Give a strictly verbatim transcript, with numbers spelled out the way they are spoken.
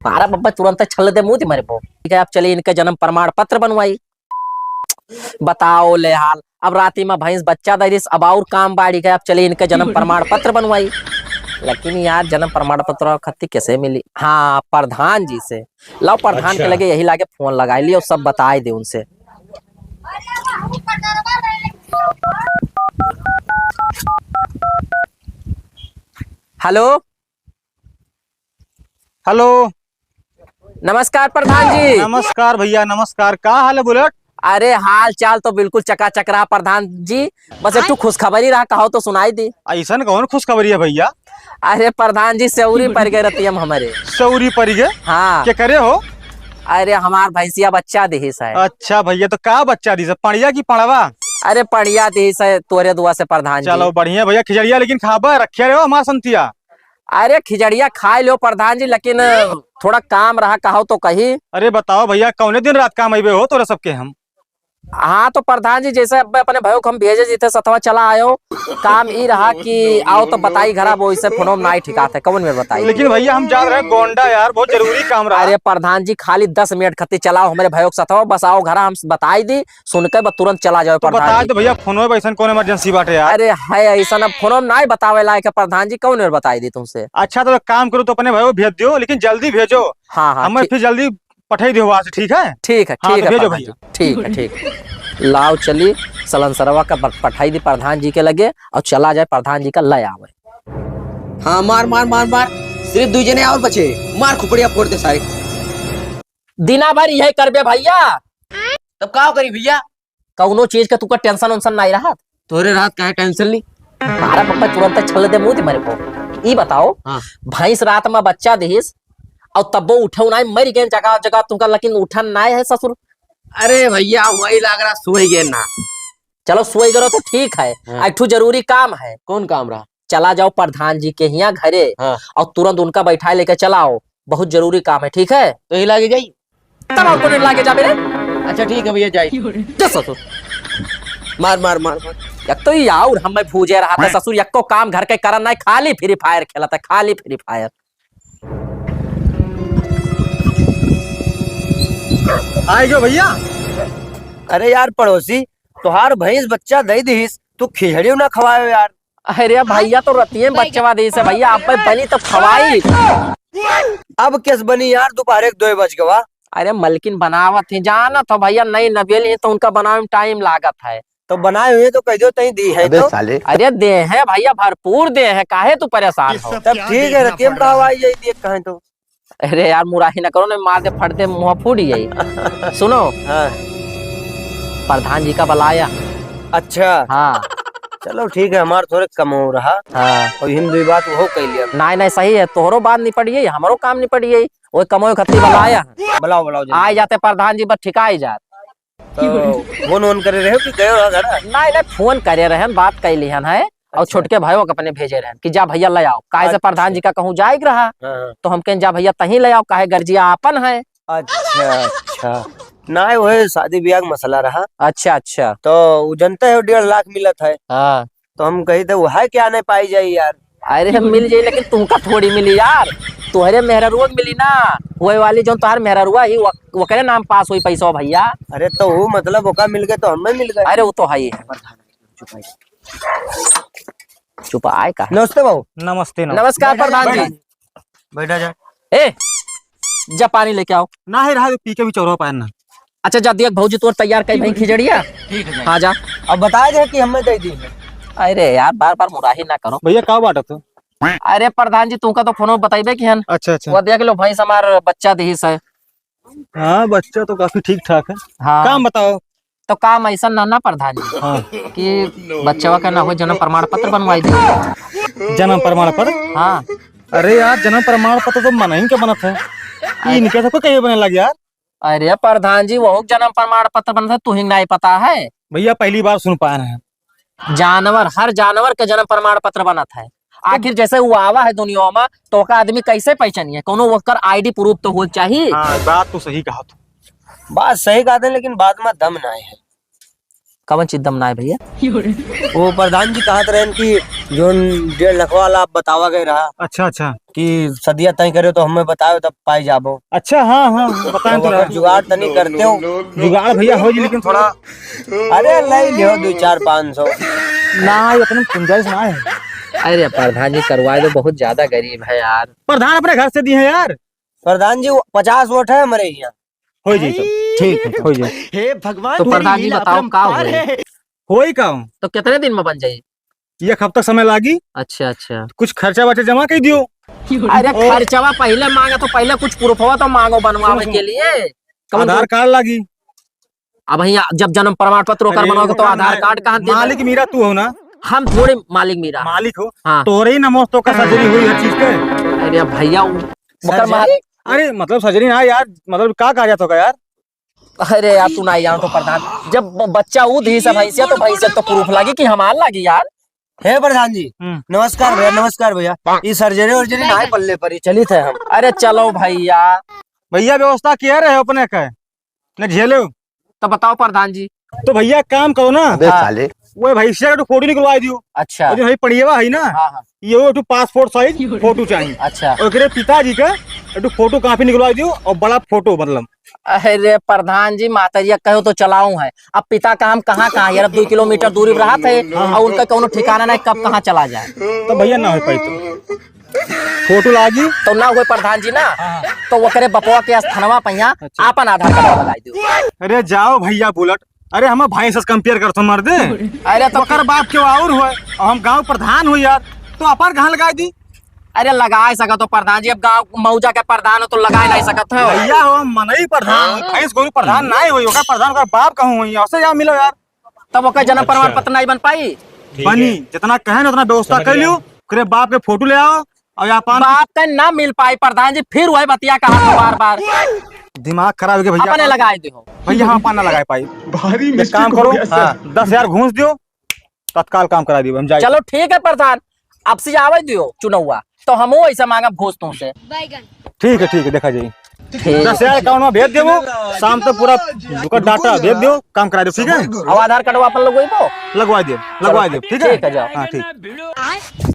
मारा बब्बा, तुरंत छल दे मुँह दे मारे बो। ठीक है, अब चली इनके जन्म प्रमाण पत्र बनवाई। बताओ ले हाल, अब राती मा भैंस बच्चा दे दिस, अब और काम बाढ़ी गए, अब चली इनके जन्म प्रमाण पत्र बनवाई। लेकिन यार, जन्म प्रमाण पत्र खत्ती कैसे मिली? हाँ, प्रधान जी से। लाओ, प्रधान के अच्छा। लगे यही लागे फोन लगाई लियो, सब बताई दे उनसे। हेलो। हेलो। नमस्कार प्रधान जी। नमस्कार भैया, नमस्कार। का हाल है बुलेट? अरे, हाल चाल तो बिल्कुल चकाचक रहा प्रधान जी, बस एक ठो खुशखबरी रहा, कहो तो सुनाई दी। ऐसन कौन खुशखबरी है भैया? अरे प्रधान जी, सौरी पड़ गए रतियम हमारे। सौरी पड़ गए? हाँ। के करे हो? अरे, हमार भैंसिया बच्चा दिहिस है। अच्छा भैया, तो का बच्चा दिहिस है, पड़िया की पड़वा? अरे, पड़िया दिहिस है तोरे दुआ से प्रधान जी। चलो बढ़िया भैया, खिचड़िया लेकिन खाबा, रखे रहो हमार संतिया। अरे, खिचड़िया खाए लो प्रधान जी, लेकिन थोड़ा काम रहा, कहो तो कही। अरे बताओ भैया, कौने दिन रात काम अइबे हो तोरे सबके हम? हाँ तो प्रधान जी, जैसे अब अपने भयो को हम भेजे जीते सथवा चला आयो, काम ई रहा कि आओ तो बताई घरा, वो इसे फोनो में नाई ठिकात है, कौन मेर बताई? लेकिन भैया हम जात रहे गोंडा यार, बहुत जरूरी काम रहा। अरे प्रधान जी, खाली दस मिनट खत्ती चलाओ हमारे भयो के सथवा, बस आओ घरा, हम बताई दी, सुन के बस तुरंत चला जाओ तो प्रधान बताए जी। तो भैया, फोनो में ऐसन कौन emergency बाटे यार? अरे है ऐसन, अब फोनो में नाई बतावे लायक है प्रधान जी, कौन मेर बताई दी तुमसे? अच्छा तो एक काम करो, तो अपने भयो भेज दियो, लेकिन जल्दी भेजो। हाँ, हाँ, हमें ठीक। फिर जल्दी पठाई दियो वहाँ से, ठीक है? ठीक है, हाँ, ठीक तो है भेजो प्रधान भैया। जी, ठीक है, ठीक है। लाओ चली, सलनसरवा का प-, पठाई दी प्रधान जी के लगे और चला जाए प्रधान जी का ले आवे। हाँ, मार, मार, मार, मार। सिर्फ दुई जने और बचे। मार, खोपड़िया फोड़ दे सारे। दिना भर यही करबे भैया। तब का करी भैया? कौनो चीज का तुका tension उनसन नाई रहत? तोहरे रहत काहे tension ली? मारा पप्पा तुरंत छल दे मुंह दे मारे को। ई बताओ, हाँ। भैंस रात में बच्चा दिहिस और तब्बो उठे नाई, मर गए जगह जगह तुमका, लेकिन उठन नाई है ससुर। अरे भैया, वही लाग रहा, सोई गए ना। चलो सोई गए तो ठीक है, हाँ। एक ठो जरूरी काम है। कौन काम रहा? चला जाओ प्रधान जी के हियाँ घरे हाँ। और तुरंत उनका बैठाए लेके चलाओ, बहुत जरूरी काम है, ठीक है? तो ही लागे जाई। तब और कौन लागे जाबे रे? अच्छा ठीक है भैया, जाई। जा ससुर। मार, मार, मार, मार। एक तो ये और हमें भूजे रहा था ससुर, यक्को काम घर के करन नाई, खाली Free Fire खेलत है, खाली Free Fire। आए गयो भैया। अरे यार पड़ोसी, तोहार भैंस बच्चा दे दिहिस, तू खिचड़ी ना खवायो यार। अरे भैया, तो रतिये में बच्चवा दिहिस है भैया, अब बनी तो खवाई। अब कैस बनी यार, दोपहरे के दो बज गवा। अरे मलकिन बनावत ही, जानत हो भैया, नई नवेली ही तो उनका बनावे में time लागत है। तो बनाए हुए तो कह दो, तई दी है अबे तो। साले। अरे दे है भैया, भरपूर दे है, काहे तू परेशान हो? तब ठीक है, रतिये में खवाई जाई, दिए कहें तो। अरे यार, मुराही ना करो ना, मार दे फट दे, मुंह फूट जाई। सुनो। हाँ। प्रधान जी का बुलाया। अच्छा। हाँ। चलो ठीक है, हमार थोड़े कम हो रहा। हाँ। और हिंदू बात वो कह लिया। नाई, नाई, सही है, तोहरो बात निपट गई, हमरो काम निपट गई। वो कमो खत्ती बुलाया। बुलाओ, बुलाओ जल्दी। आ जाते प्रधान जी, बस ठिकाई जात। तो फोन वोन करे रहे हो कि गए हो घर? नाई, नाई, फोन करे रहन, बात कई लिहन है, और अच्छा। छोटके भाइयों के अपने भेजे रहन कि जा भैया ले आओ, काहे से अच्छा। प्रधान जी का कहूँ जाए के रहा, हाँ, हाँ। तो हम कहें जा भैया तहीं ले आओ, काहे गर्जिया आपन है। अच्छा, अच्छा। नाई, वही शादी ब्याह का मसला रहा। अच्छा, अच्छा। तो वो जनते हो डेढ़ लाख मिलत है। हाँ। तो हम कही थे, "वो है क्या, नहीं पाई जाई यार?" अरे, हम मिल जाई, लेकिन तुमका थोड़ी मिली यार, तोहरे मेहररुआ के मिली ना। वही वाली जौन तोहार मेहररुआ ही, वो, ओकरे नाम पास होई पैसा भैया। अरे, तो वो मतलब ओका मिल गए तो हमें मिल गए। अरे, वो तो है ही है। चुपाए का। नमस्ते बाबू। नमस्ते, नमस्ते। नमस्कार प्रधान जी। बैठा जा। ए, जा पानी लेके आओ। ना है रहा, पी के भी चौरा पाए ना। अच्छा, जा देख भौजी तोर तैयार कई भाई खिचड़िया। ठीक है, हाँ, जा। अब बता दे कि हमें दे दी है। अरे यार, बार बार मुराही ना करो। भैया, का बाटत हो? अरे प्रधान जी, तुमका तो फोन में बताइबे कि हन। अच्छा, अच्छा। वो देख लो भाई, हमार बच्चा दिहिस है। हाँ, बच्चा तो काफी ठीक ठाक है। हाँ। काम बताओ। तो काम ऐसा ना, ना प्रधान जी, हाँ। कि बच्चवा का ना हो, जन्म प्रमाण पत्र बनवाई दे। जन्म प्रमाण पत्र? हाँ। अरे यार, जन्म प्रमाण पत्र तो मनई के बनत है, अरे। इनके सबको कहिए बने लग यार। अरे प्रधान जी, वो जन्म प्रमाण पत्र बनत है, तुहिं नहीं पता है? भैया, पहली बार सुन पाए हैं। जानवर, हर जानवर के जन्म प्रमाण पत्र बनत है। आखिर जैसे वो आवा है दुनिया में, तो ओका आदमी कैसे पहचानिए? कोनो ओकर ID proof तो हो चाहिए। हाँ, बात तो सही कहा तू। बात सही कहा थे, लेकिन बात में दम ना है। कवन चीज दम ना है भैया? वो प्रधान जी कहत रहन कि जोन डेढ़ लाख वाला आप बतावा गए रहा। अच्छा, अच्छा। कि सदिया तय करे तो हमें बताओ तब पाई जाबो। अच्छा, हाँ, हाँ, बताएं तो तो रहा। जुगाड़ तनी करते हो। जुगाड़ भैया हो जी, लेकिन थोड़ा अरे, ले लियो दो चार पाँच सौ। ना, ये अपने गुंजाइश ना है। अरे प्रधान जी, करवाए दो, बहुत ज्यादा गरीब है यार। प्रधान अपने घर से दिए हैं यार। प्रधान जी, वो पचास वोट है हमारे यहाँ। हो जाई सब। ठीक है, हो जाई। हे भगवान, तो तेरी प्रधान जी लीला बताओ, का अपरंपार होई? है। होई का? तो कितने दिन में बन जाई? एक हफ्ता समय लागी। अच्छा, अच्छा। कुछ खर्चा वर्चा जमा कर दियो। अरे और खर्चवा पहले मांगा तो पहले कुछ प्रूफवा तो मांगो बनवावे सुनो, के लिए। कौन आधार कौन कार्ड लागी। अब भैया, जब जन्म प्रमाण पत्र ओकर अरे, बनवाओगे तो ओकर आधार मालिक, कार्ड कहाँ दे मालिक दे? मीरा तू हो ना? हम थोड़े मालिक मीरा। मालिक हो? हाँ। तोरे ही नमोस्तों का सर्जरी हुई हर चीज के। अरे भैया, वो ओकर सर्जरी? मालिक अरे, मतलब सर्जरी ना यार, मतलब का कहा जाता होगा यार? अरे यार, तू ना जान तो प्रधान, जब ब-, बच्चा ऊ दी सब भैंसिया, तो भैंसिया तो प्रूफ लागी कि हमार लागी यार। हे प्रधान जी, हम्म। नमस्कार भैया, नमस्कार भैया। ई सर्जरी वर्जरी ना है पल्ले पर, ई चलित है हम। अरे चलो भैया। भैया व्यवस्था किया रहे अपने का, न झेले। तो बताओ प्रधान जी। तो भैया काम करो ना। अबे हाँ। साले। वो भैंसिया का तो फोटो निकलवा दियो। अच्छा। और जो भाई पड़िएवा है ना, हाँ, हाँ। ये वो तो पासपोर्ट साइज फोटो चाहिए। अच्छा। और ओकरे पिताजी का एक फोटो कॉपी निकलवा दियो और बड़ा फोटो मतलब। अरे प्रधान जी, माता जी कहो तो चलाऊं है। अब पिता का हम कहाँ, कहाँ यार, अब दो किलोमीटर दूरी पर रहत है हाँ। और उनका कौनो ठिकाना नहीं, कब कहाँ चला जाए। तो भैया ना हो पाई तो। फोटो लागी? तो ना हुए प्रधान जी ना, हाँ। तो ओकरे बपवा के स्थानवा पे यहाँ अच्छा। आपन आधार कार्ड लगाई दो। अरे जाओ भैया बुलेट, अरे हम भाई से कंपेयर करत हो मर्दे। अरे तो ओकर बाप के और होए, और हम गांव प्रधान हो यार, तो अपन कहाँ लगाई दी? अरे लगाए सकत हो प्रधान जी, अब गांव मौजा के प्रधान हो तो लगाए नहीं सकत हो। भैया हो मनई प्रधान, भैंस गोरू प्रधान नहीं होई, ओकर प्रधान ओकर बाप कहूँ होई, ओसे यहाँ मिलो यार। तब ओकर जन्म अच्छा। प्रमाण पत्र नहीं बन पाई। ठीक बनी, है। जितना कहे ना उतना व्यवस्था समझ कर गया। लियो, ओकरे बाप के फोटो ले आओ और यहाँ पान बाप का ना मिल पाई प्रधान जी, फिर वही बतिया कहा था बार बार। दिमाग खराब हो गया भैया। अपने लगाए दे हो। भैया हम अपन ना लगाए पाई। भारी एक काम मिस्टेक हो करो, गया सर। हाँ, दस हजार घूस दियो, तत्काल काम करा दियो, हम जाए। चलो ठीक है प्रधान, अब से आवे दियो चुनौआ, तो हमहू ऐसा मांगब घूस तुमसे। ठीक है, ठीक है, देखा जाई। ठीक। दस हजार अकाउंट में भेज देबो, शाम तक पूरा ओकर डाटा भेज दियो, काम करा दियो, ठीक है? और आधार कार्ड अपन लगवाइबो? लगवा दियो, लगवा दियो, ठीक है? ठीक है, जाओ। हाँ, ठीक।